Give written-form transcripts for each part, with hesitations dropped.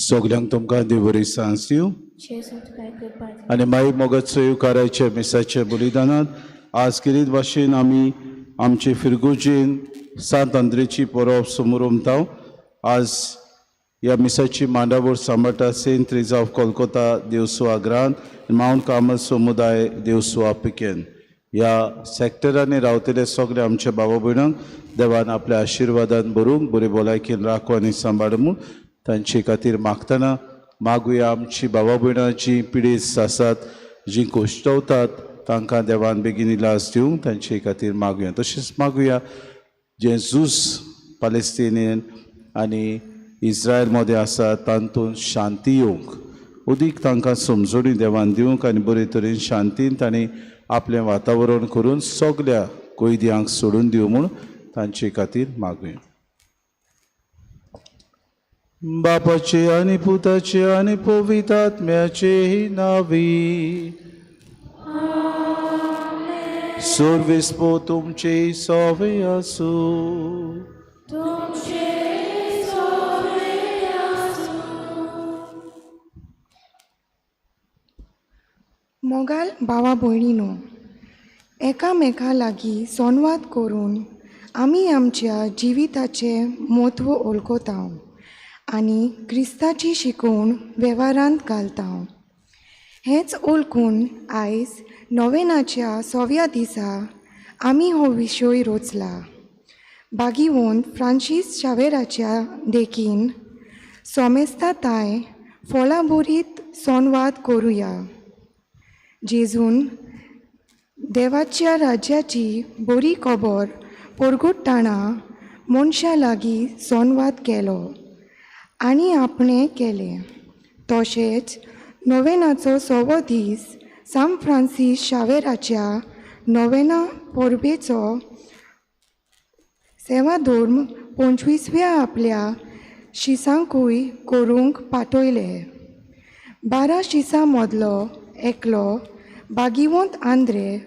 सगल्यांक तुमकां देव बरी सांज दिवं. आनी मागीर मोगाचो येवकाराचे मिसाचे बलिदानांत आज किरीत भाशेन आमी आमचे फिरगुजेन सांत आंद्रेची परब समोर आज ह्या मिसाची मांडावळ सांबाळटा Saint Tereza of Kolkata देवसुआ ग्रांत, mount Carmel समुदाय देवसुआ पिकेन. ह्या सॅक्टरांनी रावतले सगळे आमच्या बाबा भयणांक देवान आपल्या आशिर्वादान भरूंक, बरी भलायकेन राखू आनी सांबाळ म्हूण तांचे खातीर मागतना मागुया. आमची बाबा भयणां जी पिडेस्त आसात, जी कोश्टवतात, तांकां देवान बेगीन इलाज दिवंक तांचे खातीर मागुया. तशेंच मागुया जें झूज पालेस्तिनीयन आनी इस्रायल मदें आसा तातूंत शांती येवंक, अदीक तांकां समजणी देवान दिवंक आनी बरे तरेन शांतीन तांणी आपलें वातावरण करून सगल्या कैद्यांक सोडून दिवं म्हूण तांचे खातीर मागुया. बापाचे आनी पुताचे आनी पवित्र आत्म्याचे नावी. सर्वेस्पो तुमचे सवे आसूं. मोगाल भावा भयणीनो, एकामेका लागीं संवाद करून आमी आमच्या जिविताचें म्हत्व वळखता आनी क्रिस्ताची शिकवण वेव्हारांत घालता. हेंच वळखून आयज नोवेनाच्या सव्या दिसा आमी हो विशय रोचला. बागीवंत फ्रांसीस शावेराच्या देखीन सोमेस्ताताय फळाभरीत संवाद करुया. जेजून देवाच्या राज्याची बरी खबर परगुट्टाणा मनशां लागीं संवाद केलो आनी आपणें केलें. तशेंच नोवेनाचो सवो दीस सांत फ्रांसीस शावेराच्या नोवेना परबेचो सेवाधर्म 25व्या आपल्या शिसांकूय करूंक पाठयले. 12 शिसां मदलो एकलो बागिवंत आंद्रे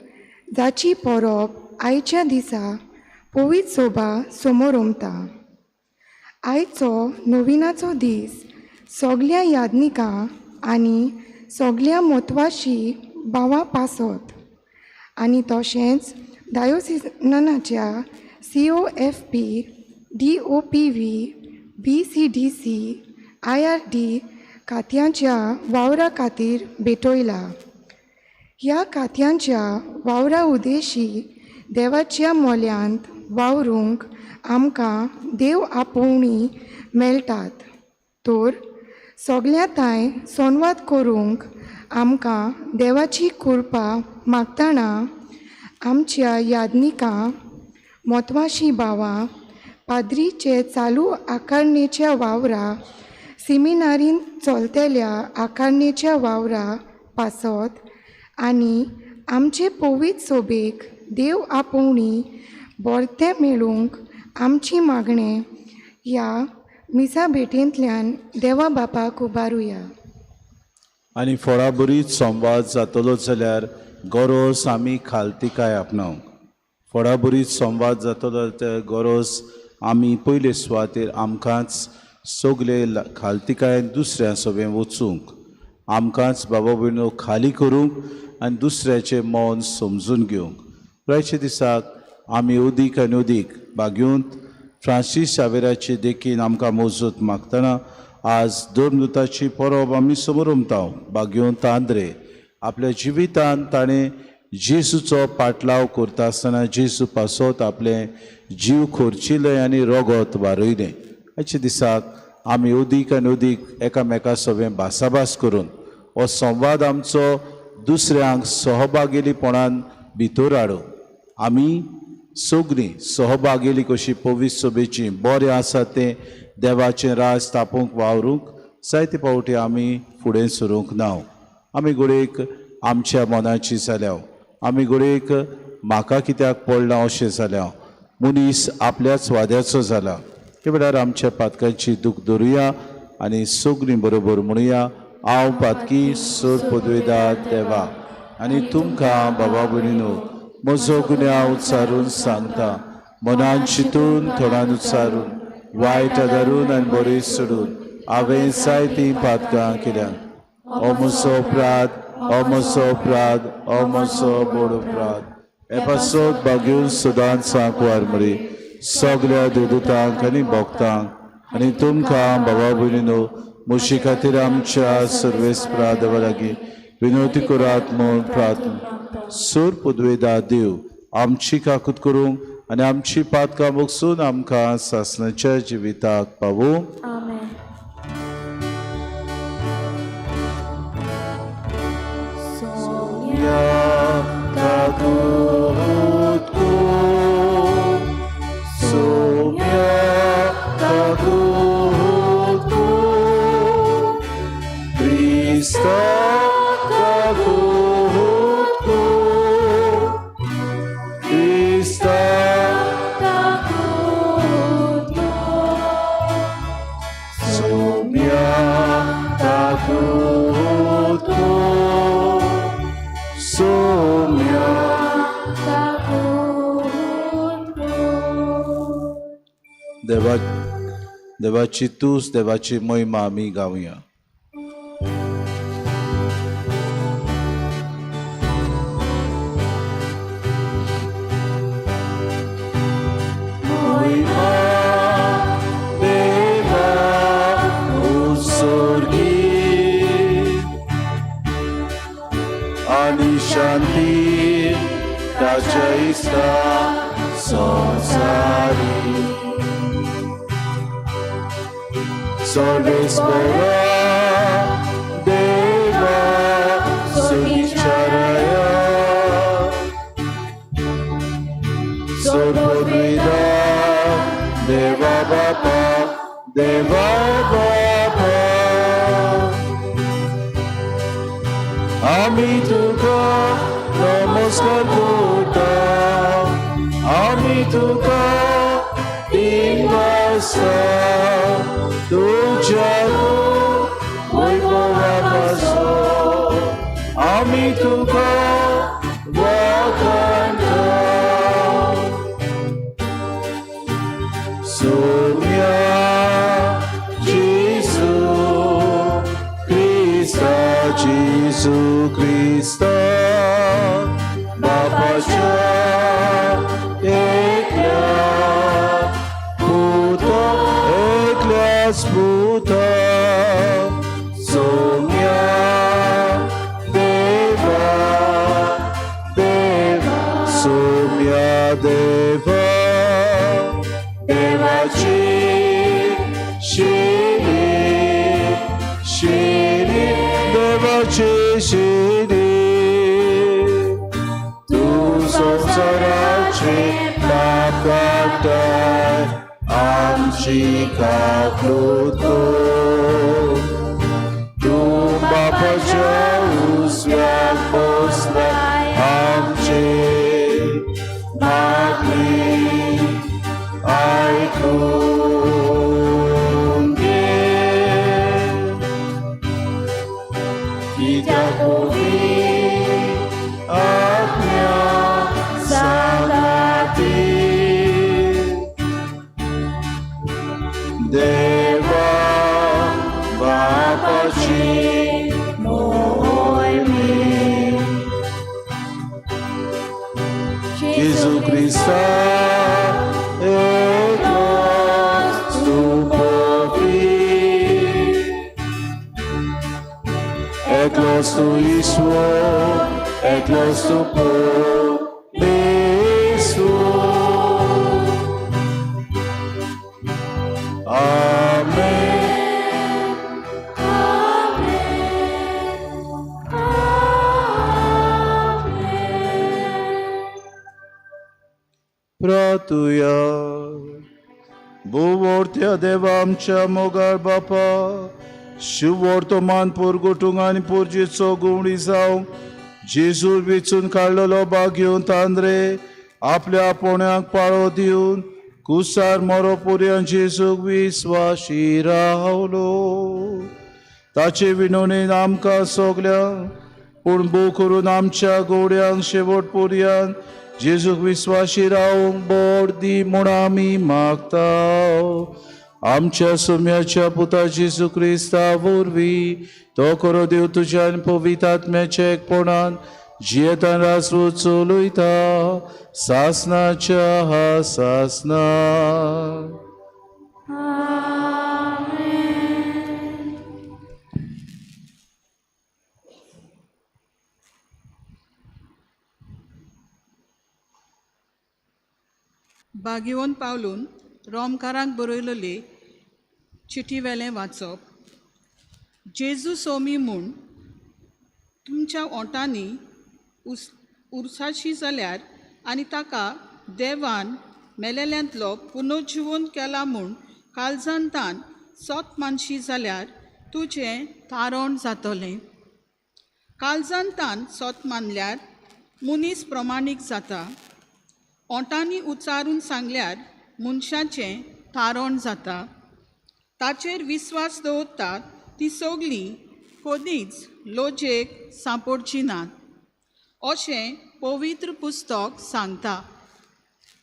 जाची परब आयच्या दिसा पवित्र सोबा समोरमता. आयचो नोविनाचो दीस सगल्या यादनिकां आनी सगल्या म्हत्वाशी भावां पासत आनी तशेंच डायोसिनाच्या COFP, DOPV, BCDC, IRD खात्यांच्या वावरा खातीर भेटयला. ह्या खात्यांच्या वावरा उदेशी देवाच्या मोल्यांत वावरूंक आमकां देव आपोवणी मेळटात. तर सगल्या तांय संवाद करूंक आमकां देवाची कृपा मागतना आमच्या यादनिकां म्हत्वाशी भावां पाद्रीचे चालू आकारणेच्या वावरा सिमिनारींत चलतल्या आकारणेच्या वावरा पासत आनी आमचे पवित्र सोबेक देव आपोवणी बरतें मेळूंक आमची मागणें ह्या मिसा भेटेंतल्यान देवा बापाक उबारुया. आनी फळाभरीत संवाद जातलो जाल्यार गरज आमी खालतिकाय आपणावंक. फळाभरीत संवाद जातलो जाल्यार गरज आमी पयले सुवातेर आमकांच सगले खालतिकायेन दुसऱ्या सवें वचूंक, आमकांच बाबा भयणो खाली करूंक आनी दुसऱ्याचें मन समजून घेवंक. प्रायच्या दिसाक आमी अदीक आनी अदीक बागेवंत फ्रांसीस शावेराचे देखीन आमकां मजत मागतना आज धर्मदूताची परब आमी समोर बागेवंत आंद्रे आपल्या जिवितांत ताणें जेजूचो पाटलाव करता आसतना जेजू पासत आपलें जीव खोर्चिलें आनी रगत वारयलें. आयच्या दिसाक आमी अदीक आनी अदीक एकामेका सवें भासाभास करून हो संवाद आमचो दुसऱ्यांक सहभागेलीपणान भितर हाडूं. आमी सगळीं सहभागेली कशी पवित्र सभेची बरें आसा तें देवाचें राज स्थापूंक वावरूंक जायते फावटी आमी फुडें सरूंक ना. आमी घडयेक आमच्या मनाची जाल्या, आमी घडयेक म्हाका कित्याक पडलां अशें जाल्या, मनीस आपल्याच वाद्याचो जाला. हे वेळार आमच्या पातकांची दूख धरुया आनी सगळीं बरोबर म्हणुया, हांव पातकी सर पदवेदार देवा आनी तुमकां बाबा भयणीनो म्हजो गुन्यांव उच्चारून सांगता, मनान चिंतून थोडान उच्चारून वायट आदारून आनी बरें सोडून हांवें जायतीं पातकां केल्यात. ओ म्हजो अपराध, ओ म्हजो अपराध, ओ म्हजो व्हड अपराध. हे पासत भाग्यून सदांच सांकवार मरी सगळ्या देवदूतांक आनी भक्तांक आनी तुमकां बाबा भयणीनो म्हजे खातीर आमच्या सर्वेस्परा देवा लागीं विनवती करात म्हूण प्रार्थना. सूर पुदवेदा देव आमची काकूत करूंक आनी आमची पातकां बगसून आमकां सासणाच्या जिविताक पावूं. आमेन. काकूत करूं, सोम्या काकूत करूं, क्रिस्ता काकूत करूं, क्रिस्ता सोम्या काकूत करूं, सोम्या. देवा देवाची तूस, देवाची महिमा आमी गावया. महिमा देवा उत्सर्गी आनी शांती ताच्या इस्ता संवसारी. सर्वेस्परा देवा सुविचाराया, सर्वद्विधा देवा बापा, देवा बापा, आमी तुका नमस्कार करता, आमी तुका दिनवासा, तुज्या वैभवा पासत आमी तुका वाखाणटा. सोम्या जेजू क्रिस्ता, जेजू क्रिस्ता, बापाच्या एकल्या पुता, एकल्याच पुता, सोम्या देवा, देवा, सोम्या देवा, देवाची शिरी, शिरी, देवाची शिरी, तूं संवसाराचे पाप काडटाय, आमची काकूत कर. तूं बापाच्या उजव्याक बसलाय, आमचे मागणी आयकून घे. कित्याक पवित्र आत्म्या सांगाती देवा बापाची मोहिमे जेजू क्रिस्ता एकलोच तूं पवित्र, एकलोच तूं ईश्वर, एकलोच तूं परमेश्वर. आमेन. आमेन. आमेन. प्रार्थुया. भुवर्त्या देवा, आमच्या मोगाळ बापा, शिववर्तमान पुरगुटूंक आनी पुर्जेचो गुवणी जावंक जेजूर वेंचून काडलेलो भाग्यवंत आंद्रे आपल्या आपोवण्याक पाळो दिवन कुसार मरो पुर्यान जेजूक विस्वाशी रावलो. ताचे विनवणेन आमकां सगल्यांक, पूण भोव करून आमच्या गोड्यांक शेवट पुर्यान जेजूक विस्वाशी रावंक बोड दी म्हूण आमी मागता. आमच्या सोम्याच्या पुता जेजू क्रिस्ता वरवीं तो खरो देव तुज्या आनी पवित्र आत्म्याच्या एकपणान जियेतान रासवो चलयता सासनाच्या हा सासना. बागिवन पावलून रोमकारांक बरयलेले चिटी वेलें वाचप. जेजू सोमी म्हूण तुमच्या ओंठांनी उरसाशी जाल्यार आनी ताका देवान मेलेल्यांतलो पुनर्जिवन केला म्हूण काळजांतान सोत मानशी जाल्यार तुजें तारण जातलें. काळजांतान सोत मानल्यार मनीस प्रमाणीक जाता. ओंठांनी उच्चारून सांगल्यार मनशाचें तारण जाता. ताचेर विस्वास दवरतात ती सगळीं कदींच लजेक सांपडची नात अशें पवित्र पुस्तक सांगता.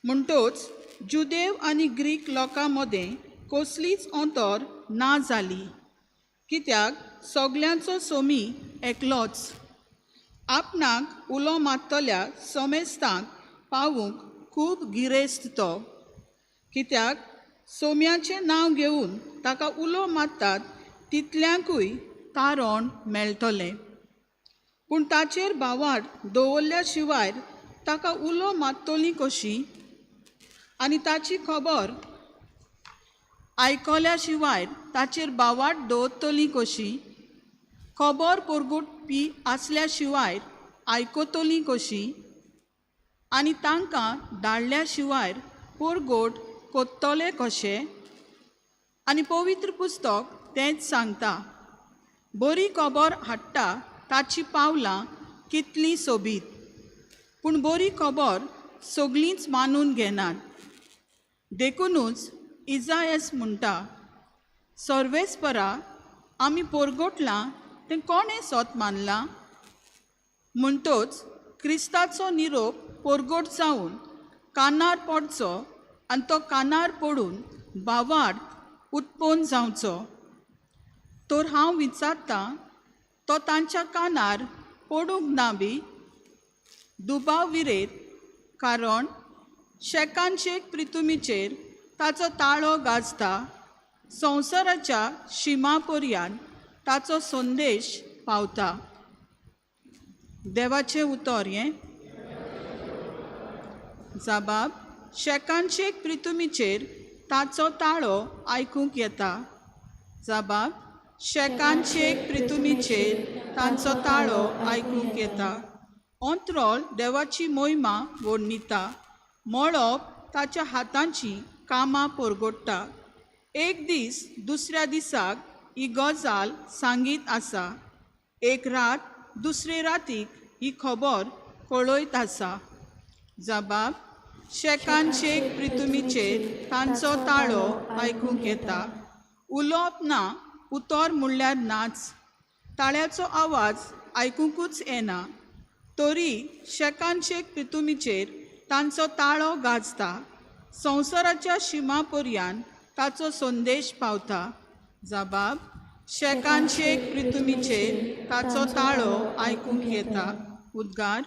म्हणटच जुदेव आनी ग्रीक लोकां मदें कसलीच अंतर ना जाली, कित्याक सगल्यांचो सोमी एकलोच. आपणाक उलो मारतल्या समेस्तांक पावूंक खूब गिरेस्त तो, कित्याक सोम्याचें नांव घेवन ताका उलो मारतात तितल्यांकूय तारण मेळटलें. पूण ताचेर भावार्थ दवरल्या शिवाय ताका उलो मारतली कशी आनी ताची खबर आयकल्या शिवाय ताचेर भावार्थ दवरतली कशी? खबर परगुटपी आसल्या शिवाय आयकतली कशी आनी तांकां धाडल्या शिवाय परगोट कोत्तले कशे? आनी पवित्र पुस्तक तेंच सांगता, बरी खबर हाडटा ताची पावलां कितलीं सोबीत, पूण बरी खबर सगळींच मानून घेनात. देखुनूच इजायस म्हणटा, सर्वेस्परा आमी परगटलां तें कोणें सोत मानलां? म्हणटच क्रिस्ताचो निरोप परगट जावन कानार पडचो आनी तो कानार पडून भावार्थ उत्पन्न जावचो. तर हांव विचारतां, तो तांच्या कानार पडूंक ना बी? दुबाव विरेत, कारण शेकानशेक प्रितुमीचेर ताचो ताळो गाजता, संवसाराच्या शिमा पर्यान ताचो संदेश पावता. देवाचें उतर हें. जबाब, शेकानशेक प्रितुमीचेर ताचो ताळो आयकूंक येता. जबाब, शेकानशेक प्रितुमीचेर तांचो ताळो आयकूंक येता. अंतरोळ देवाची मोहिमा वर्णिता, मळप ताच्या हातांची कामां परगोडटा. एक दीस दुसऱ्या दिसाक ही गजाल सांगीत आसा, एक रात दुसरे रातीक ही खबर कळयत आसा. जबाब, शेकानशेक प्रितुमीचेर तांचो ताळो आयकूंक येता. उलोवप ना, उतर म्हणल्यार नाच, ताळ्याचो आवाज आयकुंकूच येना, तरी शेकानशेक प्रितुमीचेर तांचो ताळो गाजता, संवसाराच्या शिमा पर्यान ताचो संदेश पावता. जबाब, शेकानशेक प्रितुमीचेर ताचो ताळो आयकूंक येता. उद्गार.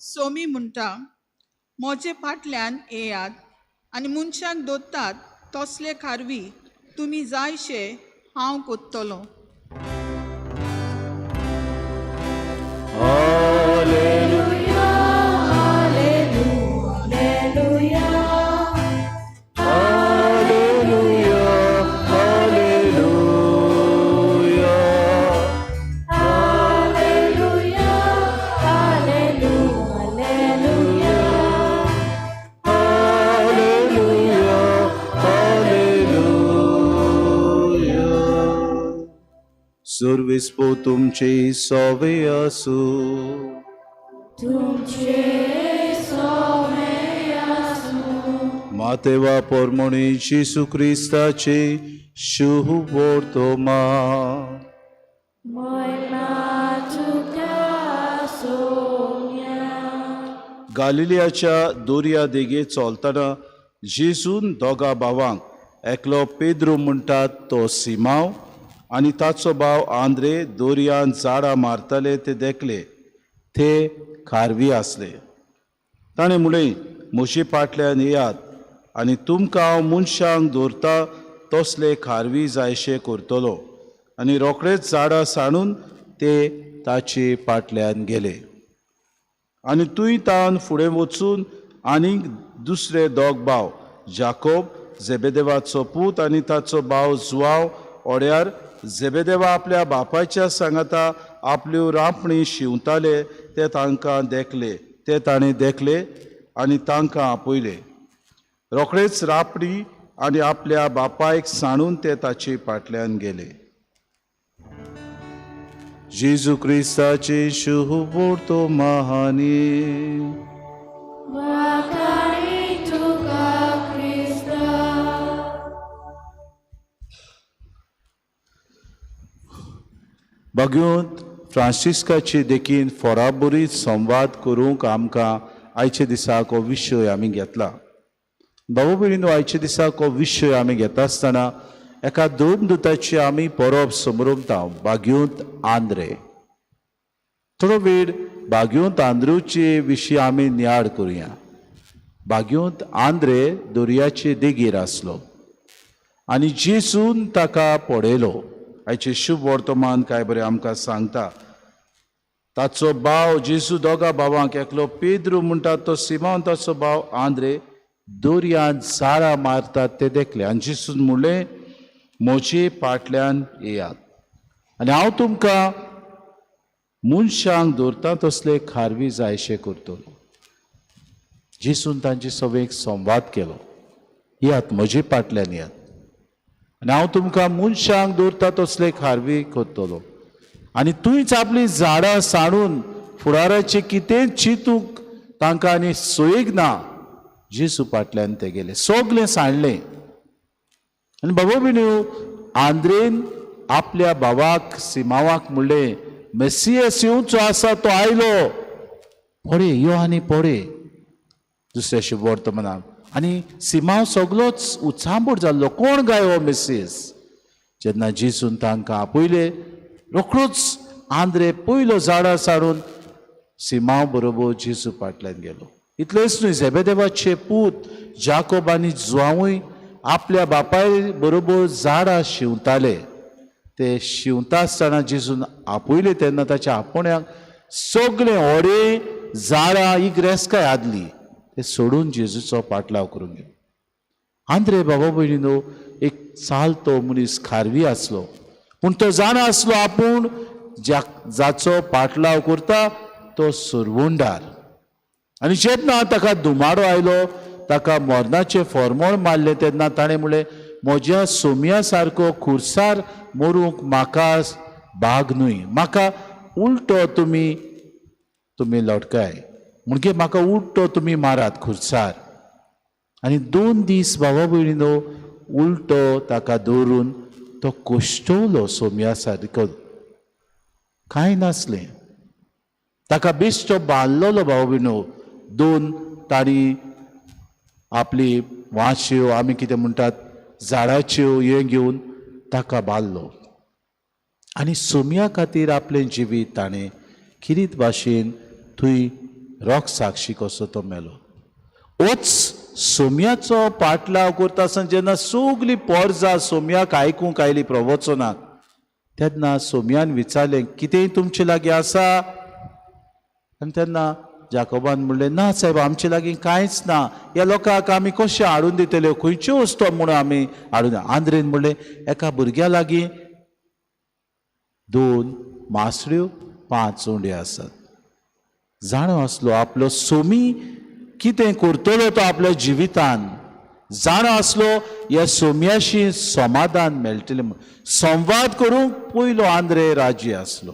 सोमी म्हणटा, म्हजे फाटल्यान येयात आनी मनशाक दोत्तात तसले खारवी तुमी जायशे हांव कोत्तलो. Hallelujah, hallelujah, hallelujah. सुर्विस्पो तुमचे सोवे आसूं. मातेवा पोरमोणी जेसू क्रिस्ताचे शुभ वर्तमान. गालिलियाच्या दोरया देगे चलतना जेजून दोगा भावांक, एकलो पेद्रू म्हणटात तो सिमांव आनी ताचो भाव आंद्रे, दोरयान झाडां मारताले ते देखले. ते खारवी आसले. ताणें म्हणलें, म्हजे फाटल्यान येयात आनी तुमकां हांव मनशांक दवरता तसले खारवी जायशे करतलो. आनी रोखडेच झाडां सांडून ते ताचे फाटल्यान गेले. आनी तूंय तावन फुडें वचून आनीक दुसरे दोग भाव, जाकोब जेबेदेवाचो पूत आनी ताचो भाव जुवाव, ओड्यार जेबेदेवा आपल्या बापायच्या सांगाता आपल्यो रांपणी शिंवताले ते तांकां देखले. ते ताणें देखले आनी तांकां आपयले. रोखडेच रांपणी आनी आपल्या बापायक सांडून ते ताचे फाटल्यान गेले. जेजू क्रिस्ताचे शुभ वर्तमानी. बागयोंत फ्रांसिस्काचे देखीन फोराबरीत संवाद करूंक आमकां आयच्या दिसाक हो विशय आमी घेतला. बाबा भयणीनो, आयच्या दिसाक हो विशय आमी घेता आसतना एका दोन दुताची आमी परब समरमता, बागयोंत आंद्रे. थोडो वेळ बागयोंत आंद्रूचे विशीं आमी नियाळ करुया. बागयोंत आंद्रे दर्याचे देगेर आसलो आनी जेजून ताका पळयलो. आयचें शुभ वर्तमान काय बरें आमकां सांगता. ताचो भाव जेजू दोगा भावांक, एकलो पेद्रू म्हणटा तो सिमांव, ताचो भाव आंद्रे, दर्यांत जाळां मारतात ते देखले. आनी जेजून म्हणलें, म्हजे फाटल्यान येयात आनी हांव तुमकां मनशांक दवरता तसले खारवी जायशे करतलो. जेजून तांचे सगळें संवाद केलो, येयात म्हजे फाटल्यान येयात आनी हांव तुमकां मनशांक दवरता तसले खारवी करतलो. आनी तुंयच आपलीं झाडां सांडून फुडाराचें कितें चिंतूंक तांकां आनी सोयीक ना. जेजू फाटल्यान ते गेले, सगलें सांडलें. आनी बाबा भयणीनो, आंद्रेन आपल्या भावाक सिमांवाक म्हणलें, मेसियस येवचो आसा तो आयलो, पळय यो आनी पळय. दुसऱ्या शुभ वर्तमानाक आनी सिमांव सगलोच उचांबळ जाल्लो, कोण गाय हो मेसियस? जेन्ना जेजून तांकां आपयले, रोखडोच आंद्रे पयलो झाडां साडून सिमांव बरोबर जेजू फाटल्यान गेलो. इतलेंच न्हय, जेबेदेवाचे पूत जाकोब आनी जुवांवूय आपल्या बापाय बरोबर झाडां शिंवताले. ते शिंवता आसतना जेजून आपयले तेन्ना ताच्या आपोवण्याक सगळें होडे झाडां ही ग्रेस्काय आदली ते सोडून जेजूचो पाटलाव करून गेलो. आंद्रे बाबा भयणीनो एक चालतो मनीस खारवी आसलो, पूण तो जाणा आसलो आपूण जाचो पाटलाव करता तो सुरवंडार. आनी जेन्ना ताका धुमाडो आयलो, ताका मरणाचें फॉर्मोळ मारलें, तेन्ना ताणें म्हणलें, म्हज्या सोम्या सारको खुर्सार मरूंक म्हाका भाग न्हय, म्हाका उलटो तुमी लटकाय, म्हणगे म्हाका उलटो तुमी मारात खुर्सार. आनी 2 दीस बाबा भयणीनो उलटो ताका दवरून तो कोश्टवलो सोम्या सारको. कांय नासलें, ताका बेश्टो बांदलेलो बाबा भयणीनो. 2 तांणी आपली वांश्यो, आमी कितें म्हणटात झाडाच्यो, हें घेवन ताका बांदलो. आनी सोम्या खातीर आपलें जिवीत ताणें किरीत भाशेन थंय रोख साक्षी कसो तो मेलो. ओच सोम्याचो पाटलाव करता आसतना जेन्ना सगली पोरजा सोम्याक आयकूंक आयली प्रवचनाक, तेन्ना सोम्यान विचारलें, कितेंय तुमचे लागीं आसा? आनी तेन्ना जाकोबान म्हणलें, ना साहेब, आमचे लागीं कांयच ना, ह्या लोकांक आमी कशें हाडून दितले, खंयच्यो वस्तू म्हणून आमी हाडून. आंद्रेन म्हणलें, एका भुरग्या लागीं 2 मासळ्यो 5 उंडे आसात. जाणो आसलो आपलो सोमी कितें करतलो तो आपल्या जिवितान. जाणा आसलो ह्या सोम्याशी समाधान मेळटलें म्हूण. संवाद करूंक पयलो आंद्रे राजी आसलो.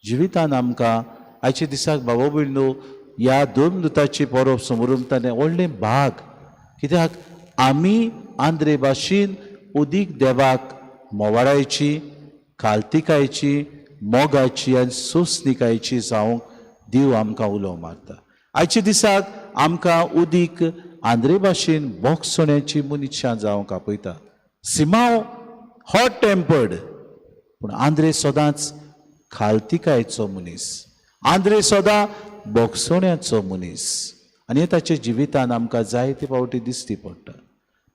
जिवितान आमकां आयच्या दिसाक बाबा भयणो ह्या धर्मदूताची परब समोर व्हडलें भाग, कित्याक आमी आंद्रे भाशेन उदीक देवाक मोवाळायची, खालतिकायची, मोगाची आनी सोंसणिकायची जावंक देव आमकां उलो मारता. आयच्या दिसाक आमकां उदीक आंद्रे भाशेन बोगसण्याची मनीशां जावंक आपयता. सिमांव हॉट टेम्पर्ड, पूण आंद्रे सदांच खालतिकायचो मनीस, आंद्रे सदां बोगसण्याचो मनीस आनी हें ताच्या जिवितान आमकां जायते फावटी दिश्टी पडटा.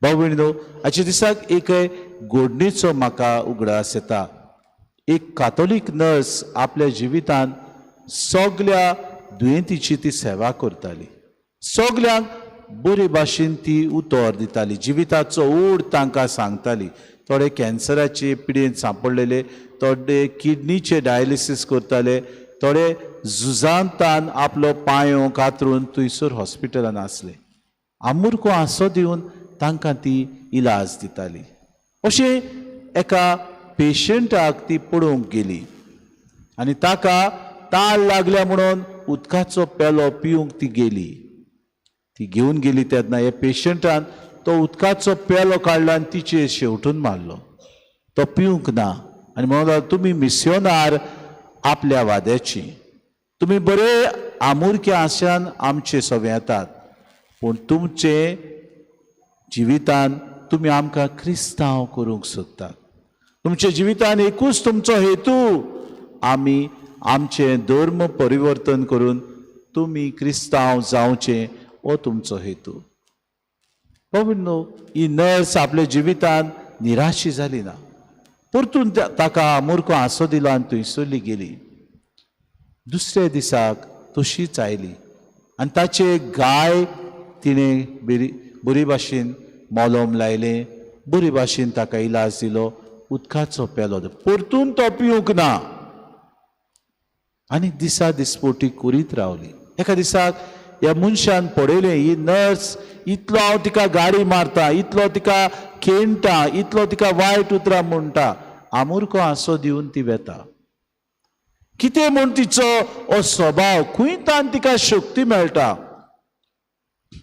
भाव भयणीनो, आयच्या दिसाक एक गोडणेचो म्हाका उगडास येता. एक कातोलीक नर्स आपल्या जिवितान सगल्या दुयेंतीची ती सेवा करताली, सगल्यांक बरे भाशेन ती उतर दिताली, जिविताचो ओड तांकां सांगताली. थोडे कॅन्सराचे पिडेन सांपडलेले, थोडे किडनीचे डायलिसीस करताले, थोडे झुजांतान आपलो पांयो कातरून थंयसर हॉस्पिटलान आसले. आमुरको हांसो दिवन तांकां ती इलाज दिताली. अशें एका पेशंटाक ती पळोवंक गेली आनी ताका ताल लागल्या म्हणून उदकाचो पेलो पिवंक ती गेली. ती घेवन गेली तेन्ना ह्या पेशंटान तो उदकाचो पेलो काडलो आनी तिचेर शेवटून मारलो. तो पिवंक ना आनी म्हणून लागलो, तुमी मिस्योनार आपल्या वाद्याची, तुमी बरे आमुरक्या आशान आमचे सवे येतात, पूण तुमचे जिवितान तुमी आमकां क्रिस्तांव करूंक सोदतात. तुमच्या जिवितान एकूच तुमचो हेतू, आमी आमचें धर्म परिवर्तन करून तुमी क्रिस्तांव जावचें, हो तुमचो हेतू. बाबा, ही नर्स आपल्या जिवितान निराशी जाली ना, परतून ताका आमुरको हांसो दिलो आनी थंयसरली गेली. दुसऱ्या दिसाक तशीच आयली आनी ताचे गाय तिणें बरी भाशेन मोलोम लायलें, बरी भाशेन ताका इलाज दिलो, उदकाचो पेलो, परतून तो पिवंक ना. आनी दिसा दिसपोटी करीत रावली. एका दिसाक ह्या मनशान पळयलें, ही नर्स इतलो हांव तिका गाडी मारता, इतलो तिका खेणटा, इतलो तिका वायट उतरां म्हणटा, आमुरको हांसो दिवन ती वेता. कितें म्हूण तिचो हो स्वभाव, खंय तान तिका शक्ती मेळटा.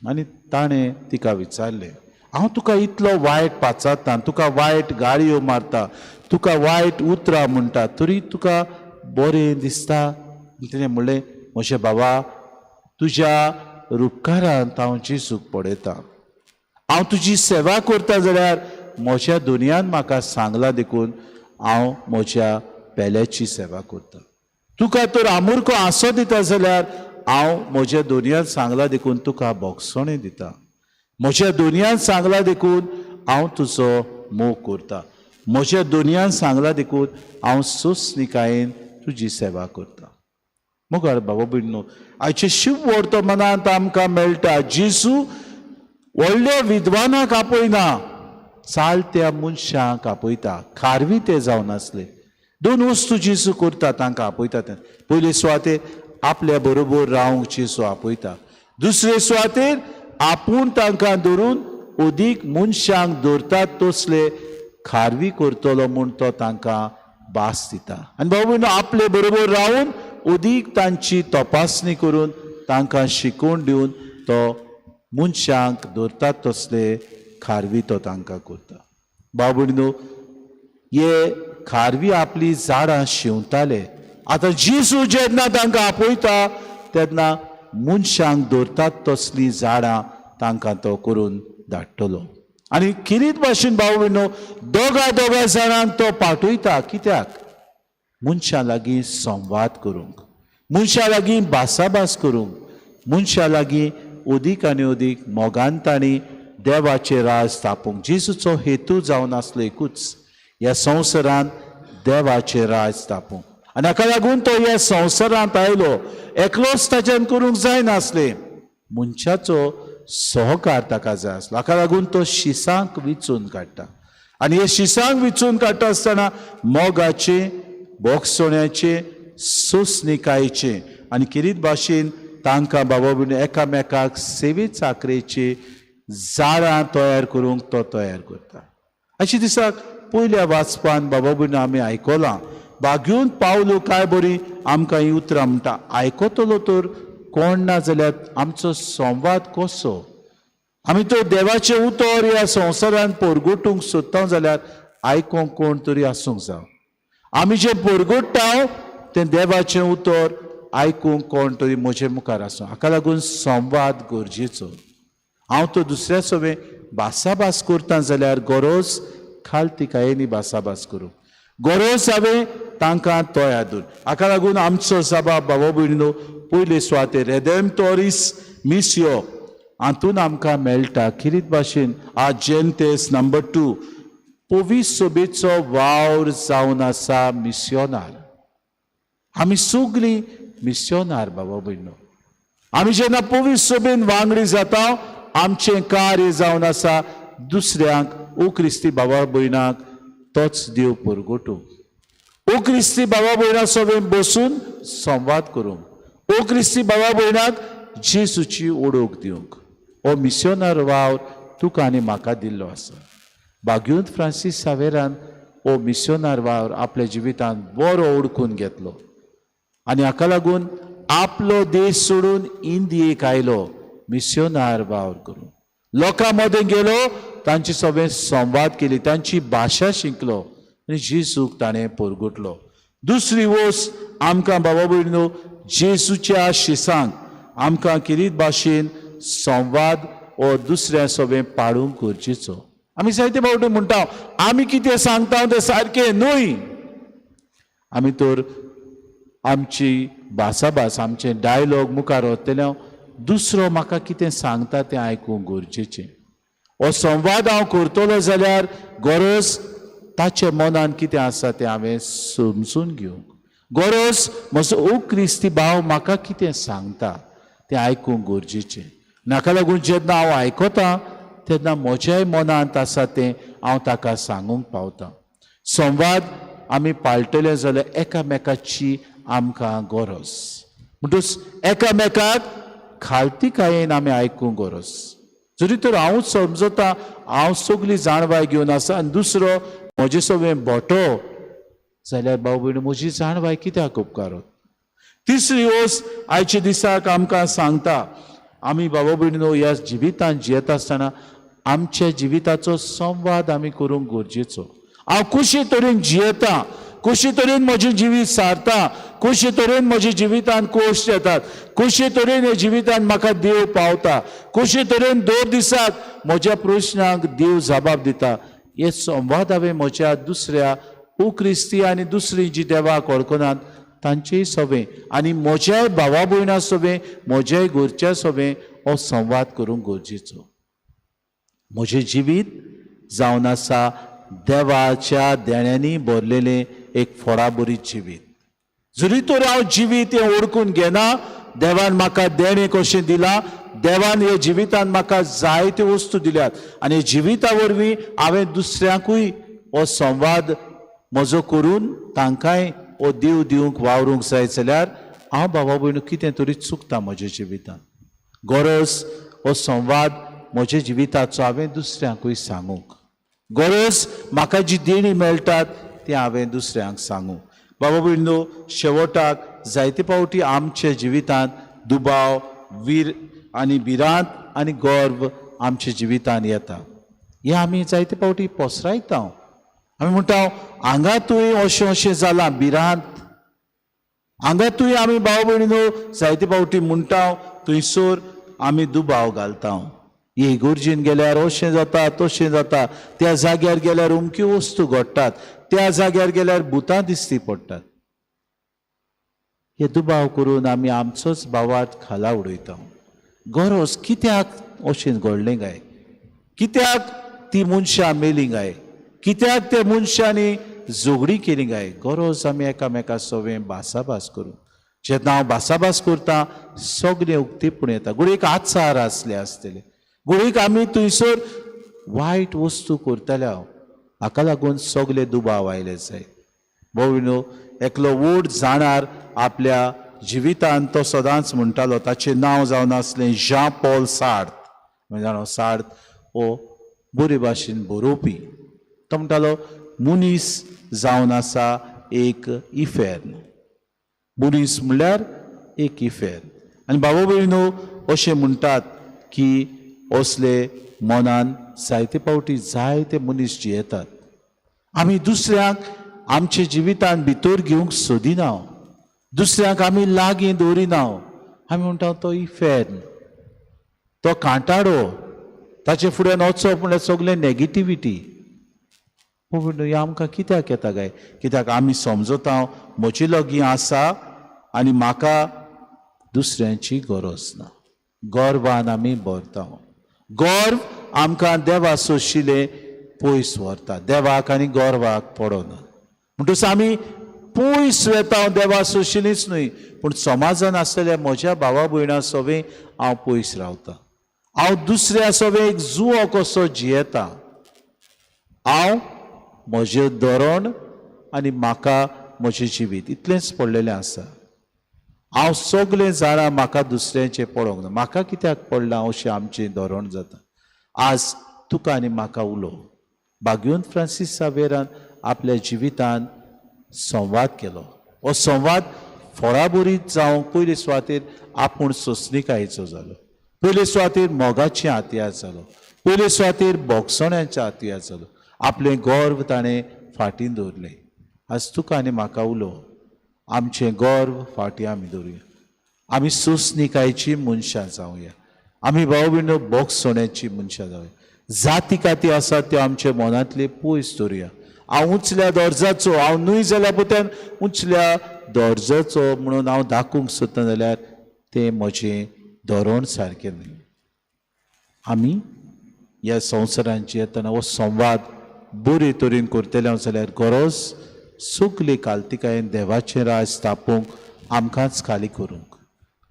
आनी ताणें तिका विचारलें, हांव तुका इतलो वायट पाचारता, तुका वायट गाळयो मारता, तुका वायट उतरां म्हणटा, तरी तुका बरें दिसता? तिणें म्हणलें, म्हज्या बाबा, तुज्या रुपकारांत हांव जेजूक पळयतां, हांव तुजी सेवा करता जाल्यार म्हज्या दुनियान म्हाका सांगलां देखून हांव म्हज्या पेल्याची सेवा करता. तुका तर आमुरको हांसो दिता जाल्यार हांव म्हज्या दुनियान सांगलां देखून तुका बोगसणें दिता. म्हज्या दुनियान सांगलां देखून हांव तुजो मोग करता. म्हज्या दुनियान सांगलां देखून हांव सोंसणिकायेन तुजी सेवा करता. मुखार बाबा भयणीनो, आयचे शिव वर्तमानांत आमकां मेळटा, जेजू व्हडल्या विद्वानाक आपयना, चालत्या मनशांक आपयता. खारवी ते जावन आसले. दोन वस्तू जेजू करता, तांकां आपयता. ते पयले सुवातेर आपल्या बरोबर रावंक जेजू आपयता, दुसरे सुवातेर आपूण तांकां धरून अदीक मनशांक दवरतात तसले खारवी करतलो म्हूण तो तांकां भास दिता. आनी बाबा भयणीनो, आपले बरोबर रावून अदीक तांची तपासणी करून तांकां शिकोवन दिवन तो मनशांक दवरतात तसले खारवी तो तांकां करता. बाबा भयणीनो, हे खारवी आपली झाडां शिंवताले. आतां जेजू जेन्ना तांकां आपयता तेन्ना मनशांक दवरतात तसलीं झाडां तांकां तो करून धाडटलो. आनी किरीत भाशेन भाव भयणीनो, दोगा दोगा जाणांक तो पाठयता. कित्याक? मनशां लागीं संवाद करूंक, मनशां लागीं भासाभास करूंक, मनशां लागीं अदीक आनी अदीक मोगान तांणी देवाचें राज स्थापूंक. जेजूचो हेतू जावन आसलो एकूच, ह्या संवसारांत देवाचें राज स्थापूंक. आनी हाका लागून तो ह्या संवसारांत आयलो. एकलोच ताच्यान करूंक जायनासलें, मनशाचो सहकार ताका जाय आसलो. हाका लागून तो शिसांक विचून काडटा. आनी हे शिसांक विचून काडटा आसतना मोगाचें, बोगसण्याचें, सोंसणिकायेचें आनी किरीत भाशेन तांकां बाबा भयणीनो एकामेकाक सेवे चाकरेचे जाळां तयार करूंक तो तयार करता. अशें दिसाक पयल्या वाचपान बाबा भयणा आमी आयकलां, बागेवन पावलो काय बरी आमकां ही उतरां म्हणटा, आयकतलो तर कोण ना जाल्यार आमचो संवाद कसो? आमी तो देवाचें उतर ह्या संवसारान परगटूंक सोदता जाल्यार आयकोंक कोण तरी आसूंक जावं. आमी जें परगट्टा तें देवाचें उतर आयकूंक कोण तरी म्हजे मुखार आसूं. हाका लागून संवाद गरजेचो. हांव तो दुसऱ्या सवें भासाभास करता जाल्यार गरज खालतिकायेनी भासाभास करूं, गरज हांवें तांकां तयार दवर. हाका लागून आमचो सभा बाबा भयणीनो पयले सुवातेर रेदेमटोरीस मिसयो हातून आमकां मेळटा. खिरीत भाशेन आज जेंतेस नंबर 2 पवित्र सभेचो वावर जावन आसा मिस्योनार. आमी सगळीं मिस्योनार बाबा भयणीनो. आमी जेन्ना पवित्र सभेन वांगडी जाता आमचें कार्य जावन आसा दुसऱ्यांक ओ क्रिस्ती बाबा भयणाक तोच देव परगटूंक, ओ क्रिस्ती बाबा भयणा सभेन बसून संवाद करूंक, ओ क्रिस्ती बाबा भयणाक जेजूची ओळख दिवंक. हो मिस्योनार वावर तुका आनी म्हाका दिल्लो आसा. बाग्यूंत फ्रांसीस सावेरान हो मिस्योनार वावर आपल्या जिवितांत बरो ओळखून घेतलो आनी हाका लागून आपलो देश सोडून इंदियेक आयलो मिस्योनार वावर करूंक. लोकां मदें गेलो, तांचे सगळें संवाद केली, तांची भाशा शिकलो आनी जेजूक ताणें परगटलो. दुसरी वस्त आमकां बाबा भयणीनो जेजूच्या शिसांक आमकां किरीत भाशेन संवाद हो दुसऱ्या सगळें पाडूंक गरजेचो. आमी जायते फावटी म्हणटा आमी कितें सांगता तें सारकें न्हय. आमी तर आमची भासाभास आमचें डायलॉग मुखार वतले दुसरो म्हाका कितें सांगता तें आयकूंक गरजेचें. हो संवाद हांव करतलो जाल्यार गरज ताच्या मनान कितें आसा तें हांवें समजून घेवंक, गरज म्हजो ओ क्रिस्ती भाव म्हाका कितें सांगता तें आयकूंक गरजेचें. नाका लागून जेन्ना हांव आयकता तेन्ना म्हज्याय मनांत आसा तें हांव ताका सांगूंक पावता. संवाद आमी पाळटले जाल्यार एकामेकाची आमकां गरज, म्हणटूच एकामेकाक खालतिकायेन आमी आयकूंक गरज. जरी तर हांवूच समजता हांव सगळी जाणवाय घेवन आसा आनी दुसरो म्हजे सगळें बोटो जाल्यार भाव भयणी म्हजी जाणवाय कित्याक उपकारत? तिसरी वस्त आयच्या दिसाक आमकां सांगता, आमी बाबा भयणीनो ह्या जिवितांत जियेता आसतना आमच्या जिविताचो संवाद आमी करूंक गरजेचो. हांव कशे तरेन जियेता, कशे तरेन म्हजें जिवीत सारता, कशे तरेन म्हज्या जिवितांत कश्ट येतात, कशे तरेन ह्या जिवितांत म्हाका देव पावता, कशे तरेन दर दिसाक म्हज्या प्रश्नांक देव जबाब दिता, हे संवाद हांवें म्हज्या दुसऱ्या ओ क्रिस्ती आनी दुसरी जी देवाक वळखनात तांचेय सवें आनी म्हज्याय भावा भयणा सवें म्हज्याय घरच्या सवें हो संवाद करूंक गरजेचो. म्हजें जिवीत जावन आसा देवाच्या देण्यांनी भरलेलें एक फोडाबरीत जिवीत. जरी तर हांव जिवीत हें ओळखून घेना, देवान म्हाका देणें कशें दिलां, देवान ह्या जिवितान म्हाका जायत्यो वस्तू दिल्यात आनी जिविता वरवीं हांवें दुसऱ्यांकूय हो संवाद म्हजो करून तांकांय हो देव दिवंक वावरूंक जाय जाल्यार हांव बाबा भयणू कितें तरी चुकता म्हज्या जिवितान. गरज हो संवाद म्हज्या जिविताचो हांवें दुसऱ्यांकूय सांगूंक, गरज म्हाका जी देणी मेळटात ती हांवें दुसऱ्यांक सांगूंक. बाबा भयणीनो शेवटाक जायते फावटी आमच्या जिवितांत दुबाव, वीर आनी भिरांत आनी गर्व आमच्या जिवितांत येता. हें आमी जायते फावटी पसरायता. आमी म्हणटा हांगा तुवें अशें अशें जालां, भिरांत हांगा तुवें आमी भाव भयणीनो जायते फावटी म्हणटा थंयसर आमी दुबाव घालता. हे इगर्जेन गेल्यार अशें जाता तशें जाता, त्या जाग्यार गेल्यार अमक्यो वस्तू घडटात, त्या जाग्यार गेल्यार भुतां दिसती पडटात. हे दुबाव करून आमी आमचोच भावार्थ खाला उडयता. गरज कित्याक अशें घडलें काय, कित्याक ती मनशां मेलीं काय, कित्याक त्या मनशांनी झगडीं केली काय, गरज आमी एकामेका सवें भासाभास करूं. जेन्ना हांव भासाभास करता सगळें उक्तेपण येता. घडयेक आचार आसले आसतले, घडयेक आमी थंयसर वायट वस्तू करतले हांव, हाका लागून सगळे दुबाव आयले जाय. भोव एकलो व्हड जाणार आपल्या जिवितांत तो सदांच म्हणटालो, ताचें नांव जावन आसलें ज्यां पॉल सार्त. जाणा सार्थ हो बरे भाशेन बरोवपी. तो म्हणटालो मनीस जावन आसा एक इफेर्न. मनीस म्हणल्यार एक इफेर्न. आनी बाबा भयणो अशें म्हणटात की असले मनान जायते फावटी जायते मनीस जियेतात. आमी दुसऱ्यांक आमच्या जिवितान भितर घेवंक सोदिना, दुसऱ्यांक आमी लागीं दवरिना. आमी म्हणटा तो इफेर्न, तो कांटाडो, ताचे फुड्यान वचप म्हणल्यार सगळें नेगेटिविटी. हें आमकां कित्याक येता काय? कित्याक आमी समजता म्हजे लागीं आसा आनी म्हाका दुसऱ्यांची गरज ना. गर्वान आमी भरता. गर्व आमकां देवा सोशिले पयस व्हरता. देवाक आनी गर्वाक पडना. म्हणटकच आमी पयस वेता देवा सोशिलीच न्हय, पूण समाजान आसलेल्या म्हज्या भावा भयणां सवें हांव पयस रावता. हांव दुसऱ्या सवें एक जुवो कसो जियेता. हांव म्हजें धोरण आनी म्हाका म्हजें जिवीत इतलेंच पडलेलें आसा. हांव सगलें जाणां, म्हाका दुसऱ्यांचें पडोंक ना. म्हाका कित्याक पडलां अशें आमचें धोरण जाता. आज तुका आनी म्हाका उलो बाग्यून फ्रांसीस सावेरान आपल्या जिवितान संवाद केलो. हो संवाद फळाबरीत जावंक पयले सुवातेर आपूण सोंसणिकायेचो जालो, पयले सुवातेर मोगाचे हातयार जालो, पयले सुवातेर बोगसण्याच्या हातयार जालो. आपलें गर्व ताणें फाटीं दवरलें. आज तुका आनी म्हाका उलो आमचें गर्व फाटीं आमी दवरुया. आमी सोंसणिकायेची मनशां जावया. आमी भाव भयणो बोगसण्याची मनशां जावया. जाती काती आसा त्यो आमच्या मनांतले पयस दवरुया. हांव उंचल्या दर्जाचो, हांव न्हय जाल्यार पुत्यान उंचल्या दर्जाचो म्हणून हांव दाखोवंक सोदता जाल्यार तें म्हजें धोरण सारकें न्हय. आमी ह्या संवसारांत येतना हो संवाद बरे तरेन करतले हांव जाल्यार गरज सगली कालतिकायेन देवाचें राज स्थापूंक आमकांच खाली करूंक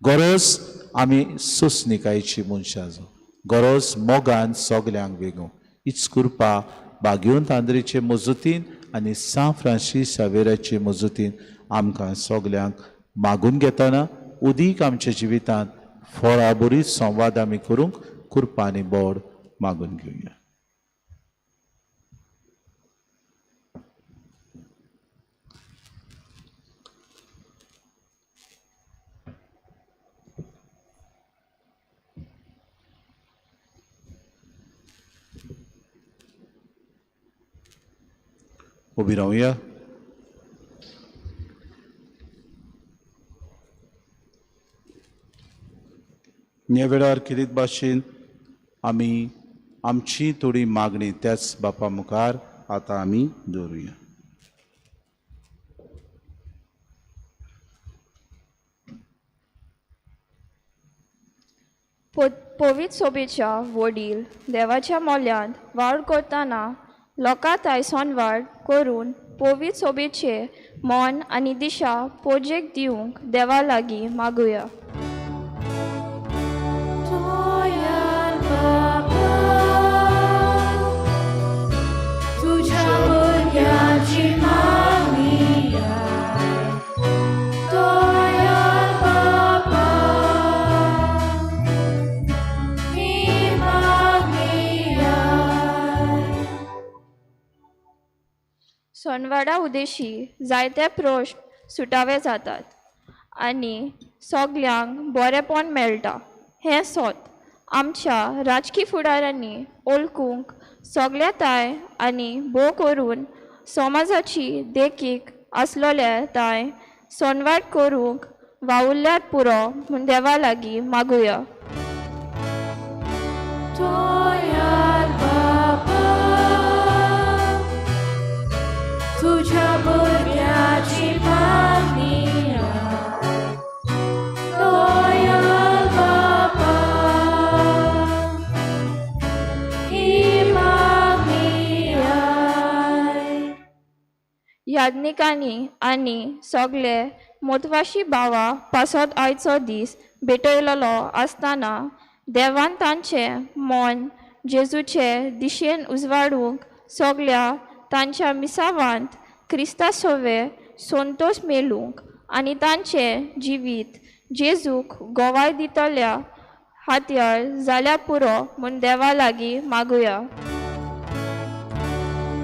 गरज आमी सोंसणिकायेची मनशां जावं. गरज मोगान सगल्यांक वेगूं. हीच कृपा बागेवन आंद्रेचे मजतीन आनी सांत फ्रांसीस सावेराचे मजतीन आमकां सगल्यांक मागून घेतना उदीक आमच्या जिवितांत फळाबरीत संवाद आमी करूंक कृपा आनी बोड मागून घेवया. उबी रावया. ह्या वेळार खेरीत भाशेन आमी आमची थोडी मागणी त्याच बापा मुखार आतां आमी दवरुया. पवित्र सोबेच्या वडील देवाच्या मोल्यांत वावर करतना लोकां ताय सोनवाड करून पवित्र सोबेचे मन आनी दिशा पोजेक दिवंक देवा लागीं मागुया. सोनवाडा उदेशी जायते प्रश्न सुटावे जातात आनी सगल्यांक बरेंपण मेळटा. हें सोत आमच्या राजकी फुडाऱ्यांनी ओळखूंक सगल्या ताय आनी भोव करून समाजाची देखीक आसलोले ताय सोनवाड करूंक वावुरल्यार पुरो म्हूण देवा लागीं मागुया. तुझ्या भुरग्याची मागणी दयाळ बापा ही मागणी. याज्ञिकांनी आनी सगळे मोतवाशी भावा पासत आयचो दीस भेटयलेलो आसतना देवान तांचें मन जेजूचे दिशेन उजवाडूंक सगल्या तांच्या मिसावांत क्रिस्ता सोवे संतोश मेळूंक आनी तांचें जिवीत जेजूक गोवाय दितल्या हातयार जाल्यार पुरो म्हूण देवा लागीं मागुया.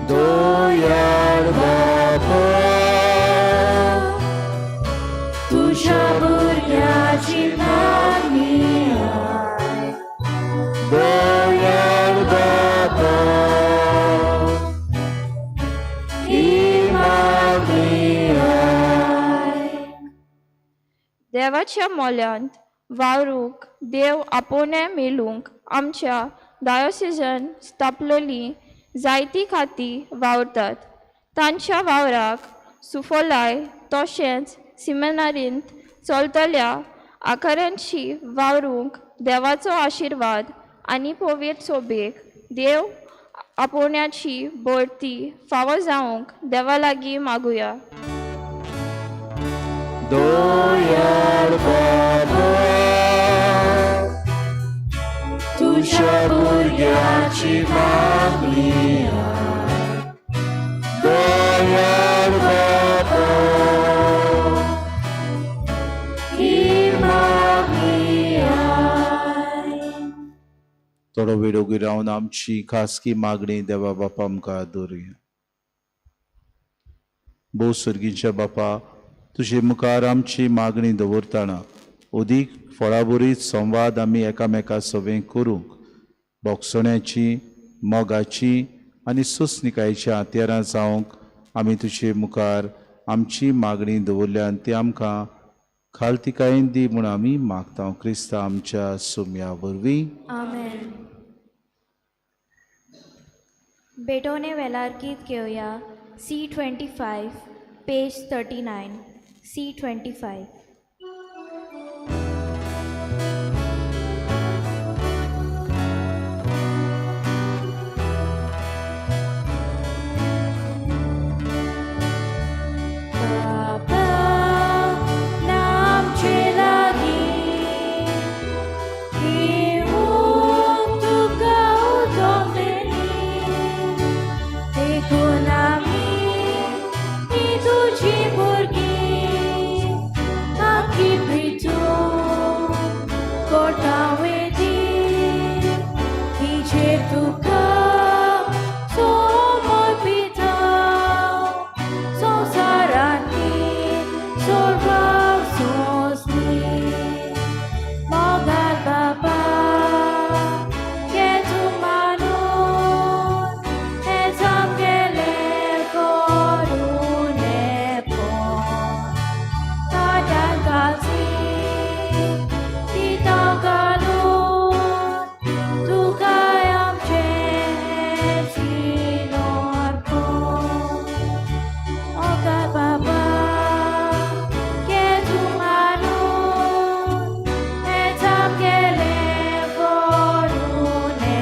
दयाळ बापा, तुज्या भुरग्याची मागणी आयक. दयाळ बापा, ही मागणी आयक. देवाच्या मोल्यांत वावरूंक देव आपोवणें मेळूंक आमच्या डायोसिजन स्थापलेली जायती खातीं वावरतात. तांच्या वावराक सुफलाय तशेंच सिमिनारींत चलतल्या आकारांची वावरूंक देवाचो आशिर्वाद आनी पवित्र सोबेक देव आपोवण्याची बढती फावो जावंक देवा लागीं मागुया. दयाळ बाबा, तुज्या भुरग्याची मागणी आयक. दयाळ बाबा, ही मागणी आयक. थोडो वेळ ओगी रावन आमची खासगी मागणी देवा बापा मुखार दवरुया. भोव सर्गीच्या बापा, तुजे मुखार आमची मागणी दवरतना अदीक फळाबरीत संवाद आमी एकामेका सवें करूंक बोगसण्याची, मोगाची आनी सोंसणिकायेच्या हत्यारां जावंक आमी तुजे मुखार आमची मागणी दवरल्या आनी ती आमकां खालतिकायेन दी म्हूण आमी मागता. क्रिस्ता आमच्या सुम्या वरवीं. आमेन. बेटोने वेलार गीत घेवया. C 25, page 39. C 25. बाबा नामचे लागीं घेवंक तुका उदोमेली, देखून आमी ही तुजी भुरगीं आखी प्रितून कोटा वेदी हिजेर तुका समर्पिता संवसारांतली सर्वांक सोंसली. मोगाळ बाबा, घे तूं मानून हें सामकेलें करुणेपण. ताज्यान घालची दिता घालून तुका आमचें सिनोर्पण. मोगाळ बाबा, घे तूं मानून हें सामकेलें करुणेपण.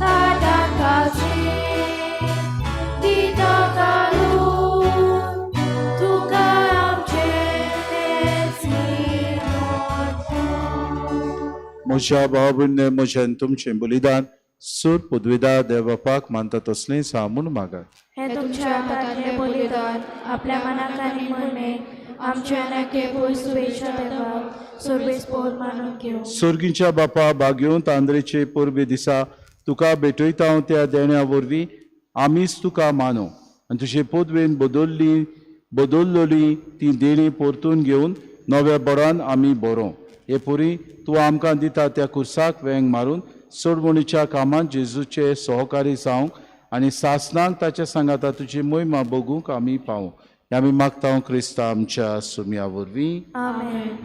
ताज्यान घालची दिता घालून तुका आमचें सिनोर्पण. म्हज्या भाव भयणीं, म्हजें आनी तुमचें बलिदान सूर पदवेदार देवबापाक मानता तसलेंच हांव म्हूण मागात. हे तुमच्या हातांतलें बलिदान आपल्या मनाक आनी मोहिमेक आमच्या नाके पयस शुभेच्छा देवाक सर्वेस्पोर मानून घेवं. सर्गीच्या बापा, बागेवंत आंद्रेचे परबे दिसा तुका भेटयता हांव त्या देण्या वरवीं आमीच तुका मानू आनी तुजे पदवेन बदललोली ती देणी परतून घेवन नव्या बरान आमी बरोवं. हे पुरी तूं आमकां दिता त्या कुर्साक वेंग मारून सोडवणीच्या कामांत जेजूचे सहकारी जावंक आनी सासनाक ताच्या सांगाता तुजी मोहिमा बगूंक आमी पावूं. हें आमी मागता क्रिस्ता आमच्या सुम्या वरवीं. आमेन.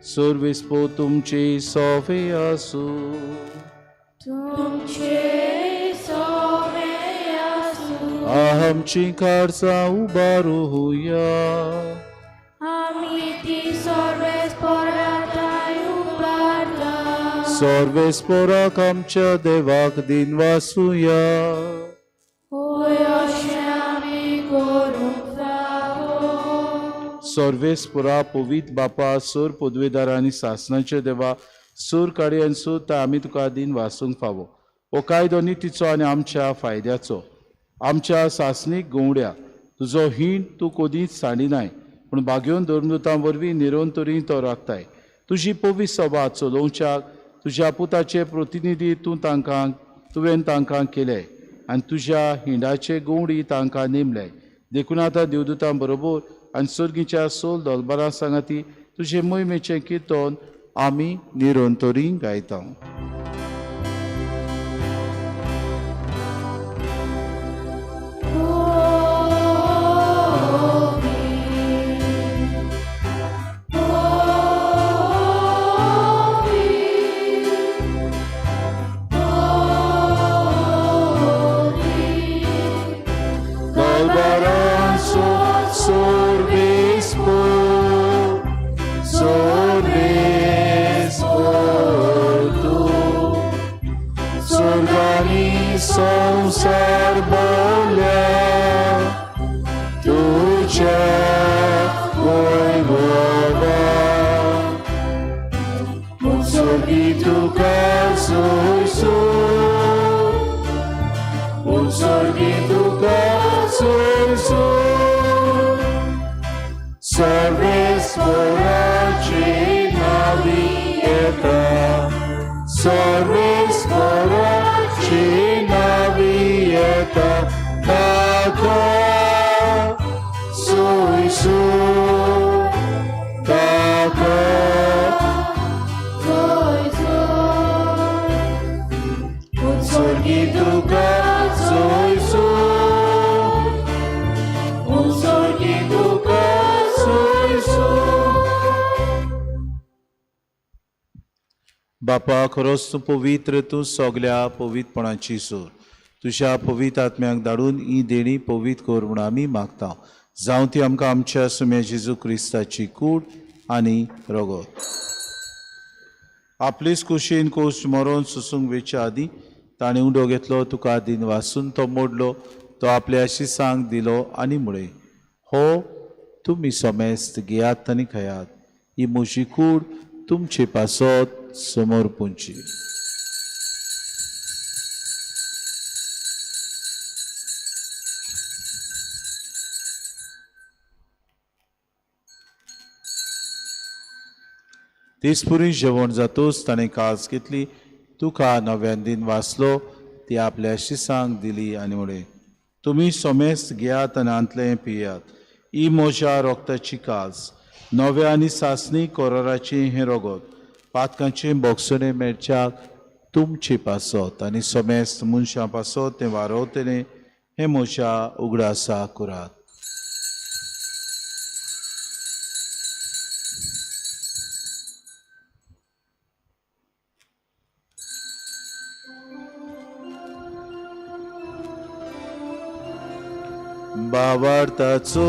सर्वेस्पो तुमचे सोवे आसूं. तुमचे सोवे आसूं. आमची काळजां उबारुया. आमी ती सर्वेस्पोराताय उबारता. सर्वेस्पोराक आमच्या देवाक दिनवासुया. होय, अशें आमी करूंक फावो. सर्वेस्पोरा, पवित्र बापा, सोर पदवेदार आनी सासणाचे देवा, सूर काडी आनी सूर आमी तुका दिन वासूंक फावो. हो कायदो नितीचो आनी आमच्या फायद्याचो. आमच्या सासणीक गंवड्या तुजो हीण तूं कदींच सांडिनाय, पूण बागेवन धर्मदुतां वरवीं निरंतरी तो राखताय. तुजी पवित्र सभा चलोवच्याक तुज्या पुताचे प्रतिनिधी तूं तांकां तुवें तांकां केले आनी तुज्या हिंडाचे गोवडी तांकां नेमले. देखून आतां देवदूतां बरोबर आनी सर्गीच्या सोल दलबारां सांगाती तुजे मोहिमेचें किर्तन आमी निरंतरी गायता. संसार बोल्या तुझ्या वैभवा उत्सर्गी तुका सोयसो उत्सर्गी तुका सोयसो सर्वेस्पराचे नावी येता सर्वेस्पराचे नावी येता ताका सोयसो ताका सोयसो उत्सर्गी तुका सोयसो उत्सर्गी तुका सोयसो. बापा खरोच तूं पवित्र, तूं सगल्या पवित्रपणाची सूर. तुज्या पवित्र आत्म्याक धाडून ही देणी पवित्र कर म्हूण आमी मागता. जावं ती आमकां आमच्या सुम्या जेजू क्रिस्ताची कूड आनी रगत. आपलेच कुशीन कोश मरोन सोसूंक वेच्या आदीं ताणें उंडो घेतलो, तुका दिन वासून तो मोडलो, तो आपल्या शिसांक दिलो आनी म्हळें, हो तुमी समेस्त घेयात आनी खायात, ही म्हजी कूड तुमचे पासत समोर पुंची. तेचपुरी जेवण जातूच ताणें कास घेतली, तुका नव्यान दिन वाचलो, ती आपल्या शिसांक दिली आनी म्हळें, तुमी सोमेस्त घेयात आनी आंतलें पियात, ही म्हज्या रोगताची कास, नव्या आनी सासणी कोराराचें हें रगत, पातकांचें बोगसणें मेळच्याक तुमचे पासत आनी सोमेस्त मनशां पासत तें वारवतलें, हें म्हज्या उगडासा करात. बाबार्थाचो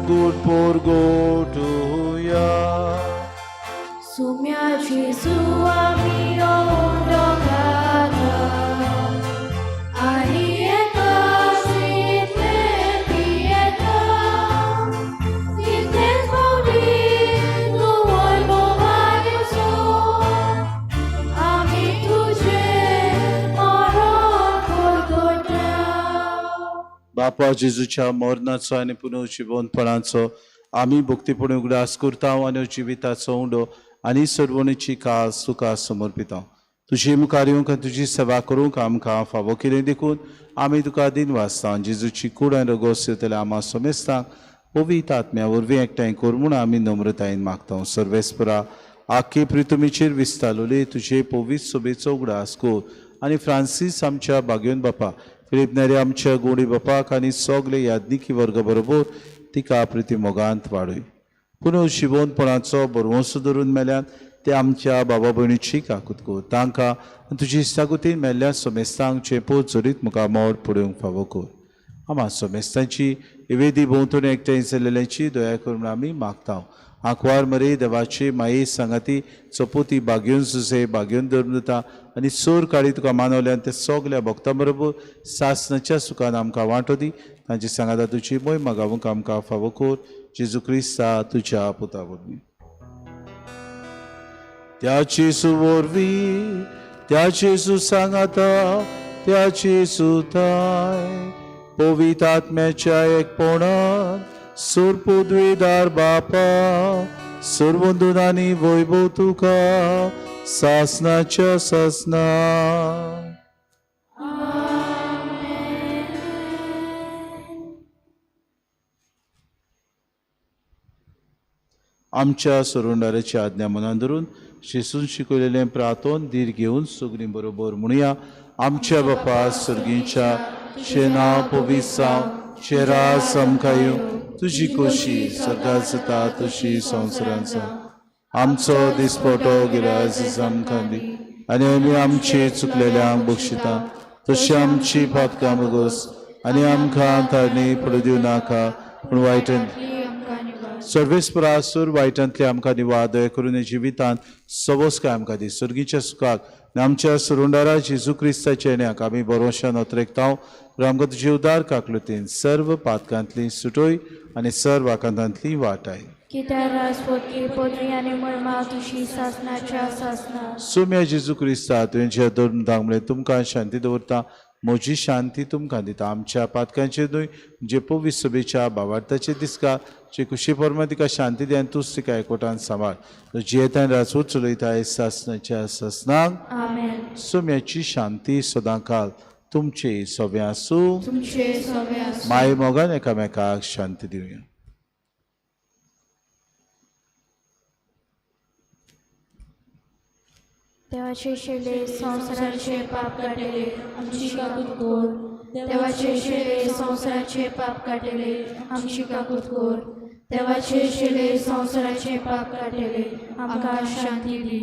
गुड पोरगोटुया सुम्या जेजू आमी उंडो खाता आनी येता तितलें पियेता तितलेंच फावटी तूं वैभवान येसो आमी तुजें मरण परगट्या. बापा जेजूच्या मरणाचो आनी पुनर्जिवनपणाचो आमी भक्तीपणी उगडास करता आनी जिविताचो उंडो आनी सरवणीची कास तुका समर्पिता. तुजी मुखार येवंक आनी तुजी सेवा करूंक आमकां फावो केली देखून आमी तुका दिन वाचता. जेजूची कूड आनी रगोस येतल्या आमा समेस्तांक पवित्र आत्म्या वरवीं एकठांय कर म्हूण आमी नम्रतायेन मागता. सर्वेस्परा आख्खे प्रितुमीचेर विस्तारलोले तुजे पवित्र सोबेचो उगडास कर आनी फ्रांसीस आमच्या बागेवन बापा, फिलीप नेरे आमच्या गोडी बापाक आनी सगले याज्ञिकी वर्ग बरोबर तिका प्रिती मोगांत वाडय. पुनः शिवोनपणाचो बरवंसो धरून मेल्यान ते आमच्या बाबा भयणीची काकूत कर. तांकां तुजी इश्टागतीन मेल्ल्या सोमेस्तांक चेपो जरीत मुखार मोड पडोवंक फावो कर. आमा सोमेस्तांची वेदी भोंवतणी एकठांय जाल्ल्याची दया कर म्हूण आमी मागता. आंकवार मरे देवाची माये सांगाती चपोती बागेवन सुसे बागेवन धर्म दिता आनी चोर काळी तुका मानवल्यान ते सगल्या भक्तां बरोबर सासणाच्या सुखान आमकां वांटो दी. तांची सांगाता तुजी मोय मागावंक आमकां फावो कर. जेजू क्रिस्ता तुज्या पुता वरवीं. त्या जेजू वरवीं, त्या जेजू सांगाता, त्या जेजू ताय पवित्र आत्म्याच्या एकपणान सोरपुद्वेदार बापा सर्वंदून आनी वैभव तुका सासनाच्या सासना. आमच्या सोरुंडाराची आज्ञा मनान धरून शिसून शिकयलेलें प्रातोन धीर घेवन सगळीं बरोबर म्हणुया. आमच्या बापा सर्गींच्या, तुजें नांव पवित्र जावं, तुजें राज आमकां येवं, तुजी खोशी सर्गात जाता तशी संवसारांत जावं. आमचो दिसपटो गिराज आमकां दी आनी आमी आमचे चुकलेल्यांक बक्षिता तशी आमची पातकां बगोस आनी आमकां ताणी पडू दिवं नाका पूण वायटन सर्वेस्परासूर वायटांतले आमकां निवार दया करून जिवितांत सवस्काय आमकां दी. सर्गीच्या सुखाक आनी आमच्या सुरुंडारा जेजू क्रिस्ताच्या येण्याक आमी बरोशान अत्रेकताव. आमकां तुजे उदार काकलुतीन सर्व पातकांतली सुटोय आनी सर्व आकांतांतली वाटाय. कित्याक राजपोतकी पदवी आनी मर्मा तुजी सासनाच्या सासना. सोम्या जेजू क्रिस्ता, तुवें धर्म दांगमळे तुमकां शांती दवरता, म्हजी शांती तुमकां दिता. आमच्या पातकांचेर न्हय जे पवित्र सभेच्या भावार्थाचे दिसका जे कुशी परमा तिका शांती दी आनी तूंच तिका एकवटान सांबाळ. जियेतान राजवट चलयता सासनाच्या सासनाक. आमेन. सोम्याची शांती सदांकाल तुमचे सोबें आसूं. तुमचे सोबे आसूं. माय मोगान एकामेकाक शांती दिवया. देवाचे शेले संवसाराचे पाप काडटले आमची काकूत कोर. देवाचे शेले संवसाराचे पाप काडटले आमची काकूत कोर. देवाचे शेले संवसाराचे पाप काडटले आमकां शांती दी.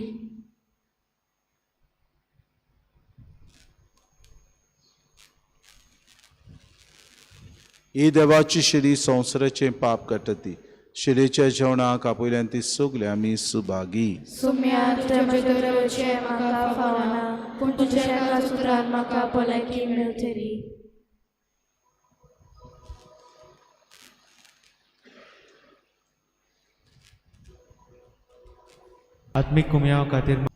ही देवाची शेली संवसाराचें पाप काडटा ती शेलेच्या जेवणाक आपयल्यान ती सगळे आमी सुभागी. सुम्या तुज्या भितर येवचें म्हाका फावना, पूण तुज्या एका सुत्रान म्हाका भलायकी मेळटली. आत्मीक कुमयाव खातीर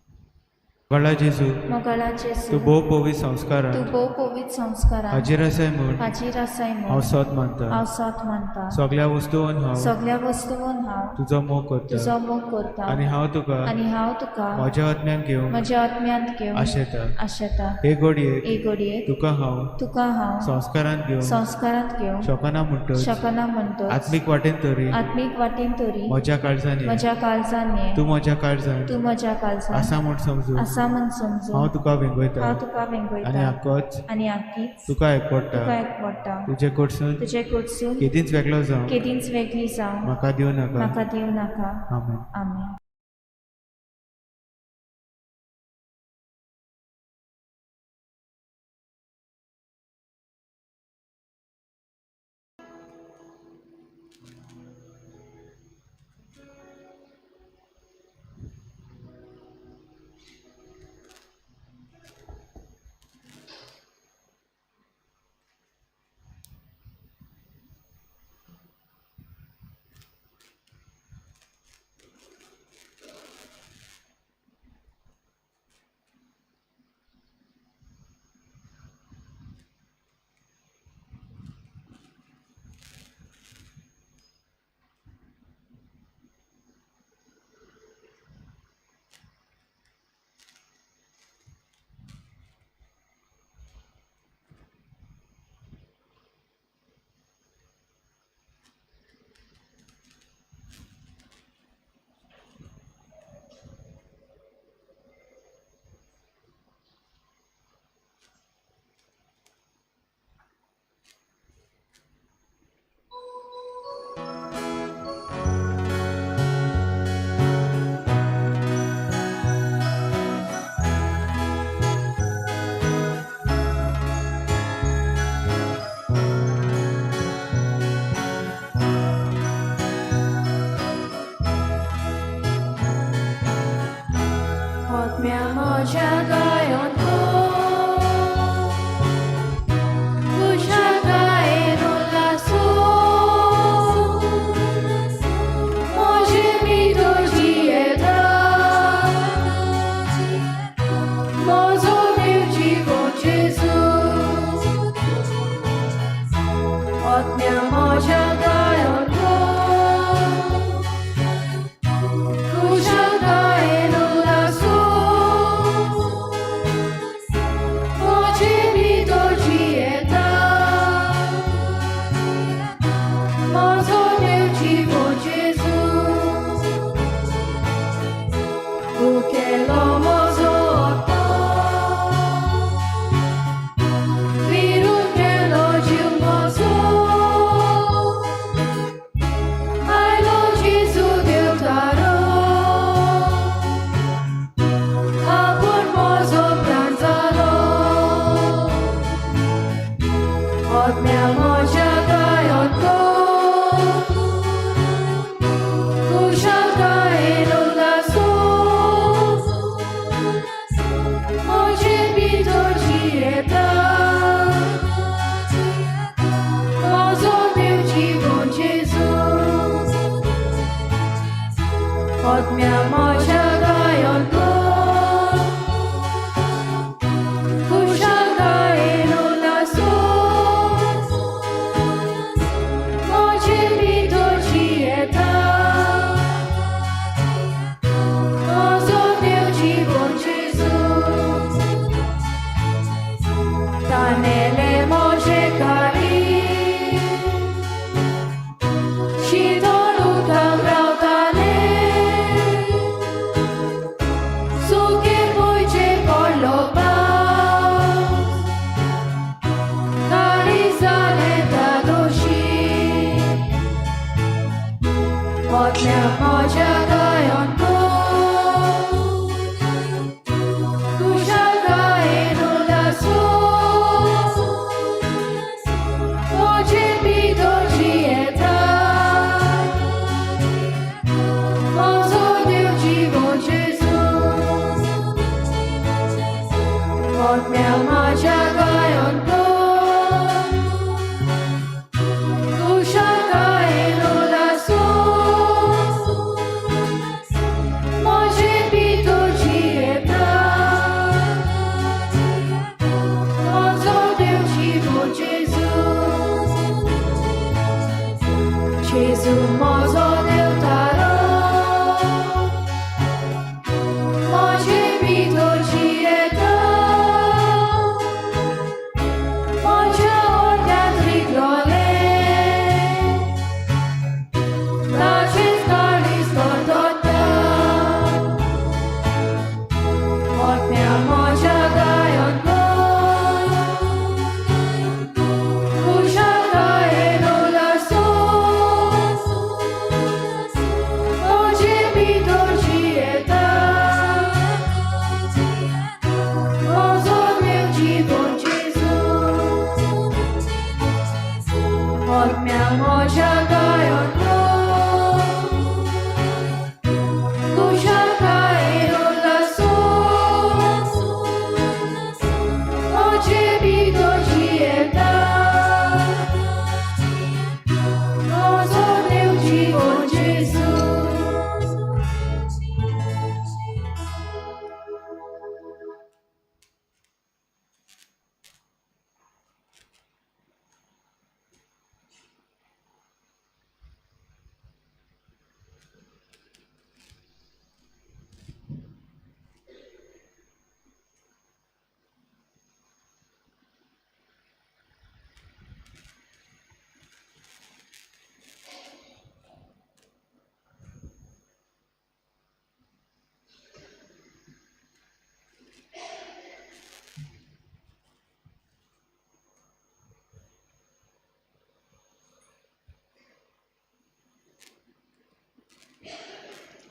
मोगाळा जेजू, मोगाळा जेजू, तूं भोव पवित्र संस्कारान तूं भोव पवित्र संस्कारान हाजीर आसाय म्हूण हाजीर आसाय म्हूण हांव सत मानता. हांव सत मानता. सगळ्या वस्तून हांव सगळ्या वस्तून हांव तुजो मोग करता तुजो मोग करता आनी हांव तुका आनी हांव तुका म्हज्या आत्म्यान घेवन म्हज्या आत्म्यांत घेवन आशेता. आशेता. हे घडयेक हे घडयेक तुका हांव तुका हांव संस्कारांत घेवन संस्कारांत घेवन शकना म्हणटच शकना म्हणटच आत्मीक वाटेन तरी आत्मीक वाटेन तरी म्हज्या काळजान ये. म्हज्या काळजान ये. तूं म्हज्या काळजान तूं म्हज्या काळजान आसा म्हूण समजून आसा म्हूण समजून हांव तुका वेंगयता हांव तुका वेंगयता आनी आकोच आनी आकीच तुका एकवडटा. तुका एकवडटा. तुजे कडसून तुजे कडसून केदींच वेगळो जावं केदींच वेगळी जावं म्हाका दिवं नाका. म्हाका दिवं नाका. आमेन. आमेन. आत्म्या म्हज्या गायन कर खुशालकायेन उल्हासो म्हजे भितर जियेता म्हजो देव जिवन जेजू तानेले म्हजे काळीज शीतळ उदकाक रावताले सुके भुंयचेर पडलो पावस काळीज जालें धादोशी आत्म्या म्हज्या गायन कर खुशालकायेन उल्हासो म्हजे भितर जियेता म्हजो देव जिवो जेजू आत्म्या म्हज्या गायन कर खुशालकायेन उल्हासो म्हजे भितर जियेता म्हजो देव जिवो जेजू जेजू म्हजो देव तारो म्हजे भितर जियेता म्हज्या ओट्यांत रिगलोलें ताचेंच काळीज तळतळटा आत्म्या म्हज्या गायन कर खुशालकायेन उल्हासो म्हजे भितर जियेता म्हजो देव जिवन जेजू आत्म्या म्हज्या गायन कर खुशालकायेन उल्हासो म्हजे भितर जियेता म्हजो देव जिवन जेजू.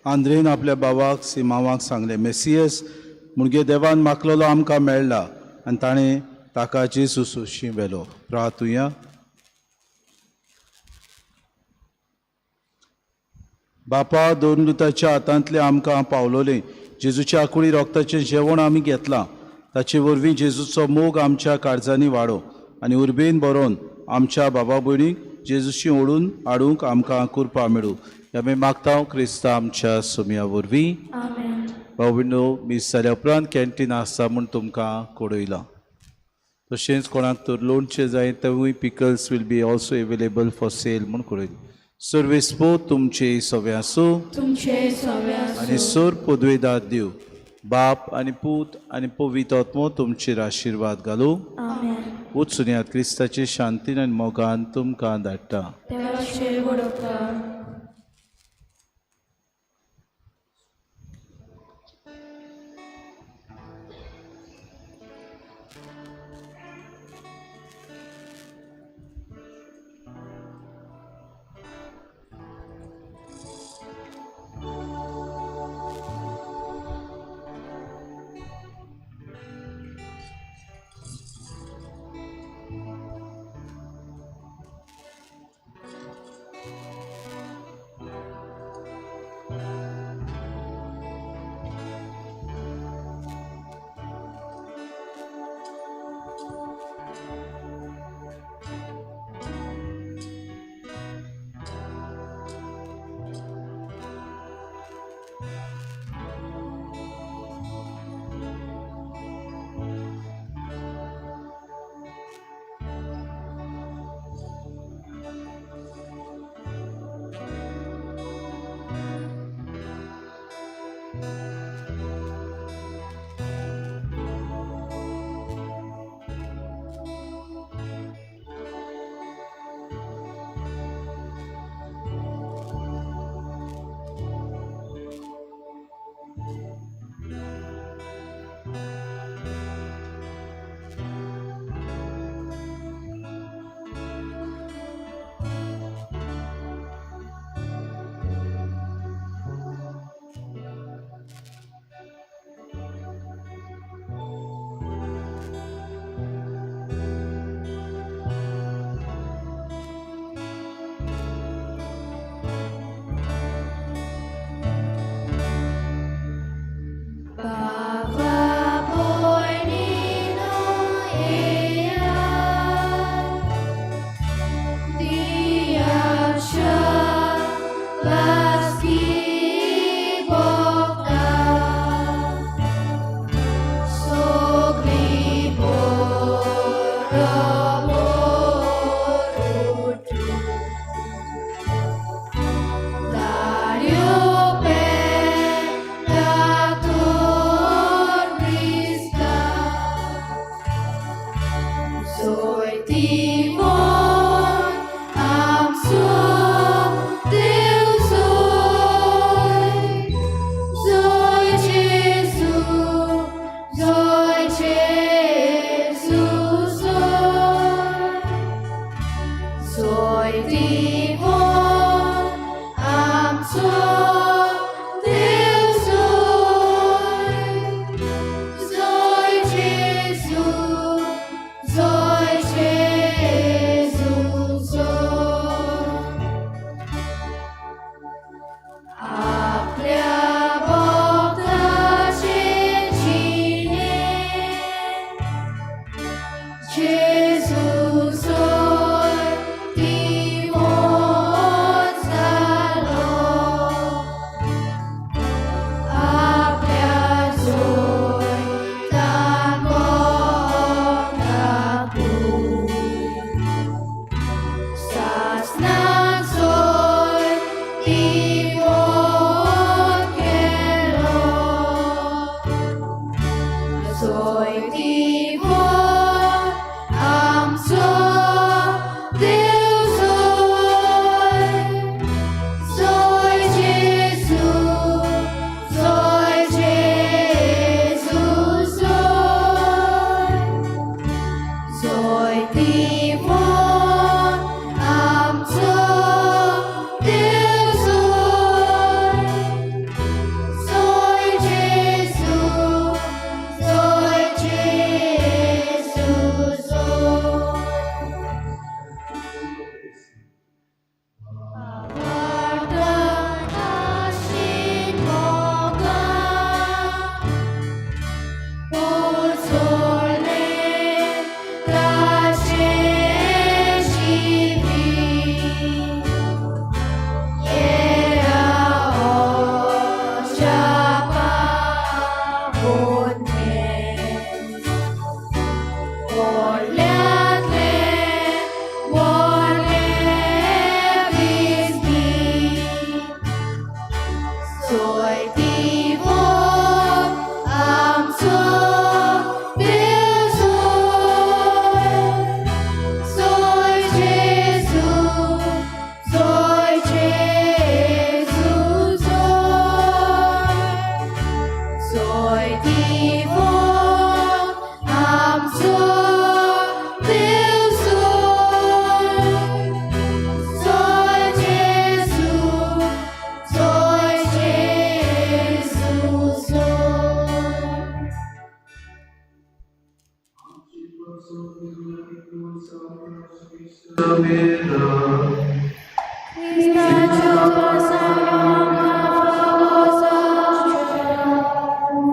आंद्रेन आपल्या बाबाक सिमांवाक सांगलें, मेसियस मुगे देवान मागलेलो आमकां मेळ्ळा. आनी ताणें ताका जेजू सुशी व्हेलो. प्रातुया. बापा, दोन दुताच्या हातांतलें आमकां पावलोलें जेजूच्या आकुळी रोगताचें जेवण आमी घेतलां. ताचे वरवीं जेजूचो मोग आमच्या काळजांनी वाडो आनी उर्बेन बरोवन आमच्या बाबा भयणीक जेजूशी ओडून हाडूंक आमकां कृपा मेळूं. ह्या आमी मागता क्रिस्ता आमच्या सोमया वरवीं. आमेन. भाव भयणो, मीस जाल्या उपरांत कॅन्टीन आसा म्हूण तुमकां कळयलां. तशेंच कोणाक तर लोणचें जाय तेवूय pickles will be also available for sale म्हूण कळयलें. सर्वेस्पो तुमचे सगळे आसूं. तुमचे सगळे आनी आसूं. सोर पदवेदार देव बाप आनी पूत आनी पवित्र आत्मो तुमचेर आशिर्वाद घालूं. आमेन. वचून क्रिस्ताचे शांतीन आनी मोगान तुमकां धाडटा. देवाचेर उडोवपाक.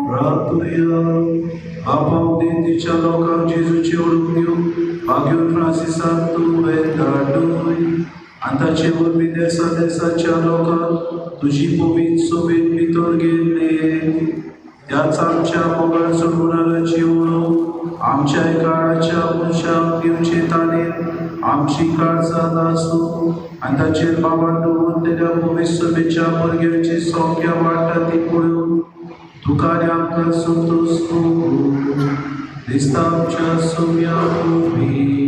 प्रार्थुया. आपाव दिंदीच्या लोकांक जेजूची ओळख दिवंक भाग्यो फ्रांसिसाक तुवें धाडूय आनी ताचे वरवीं देसा देसाच्या लोकांक तुजी पवित्र सोबीत भितर गेल्ली. त्याच आमच्या मोगाळ सोडणाराची ओळख आमच्या काळाच्या मनशाक दिवचे ताणें आमची काळजां नासूं आनी ताचेर बाबान दवरलेल्या पवित्र सभेच्या भुरग्यांची संख्या वाडटा ती पळोवन तुका आनी आमकां संतोश दिसता आमच्या सोम्या वरवीं.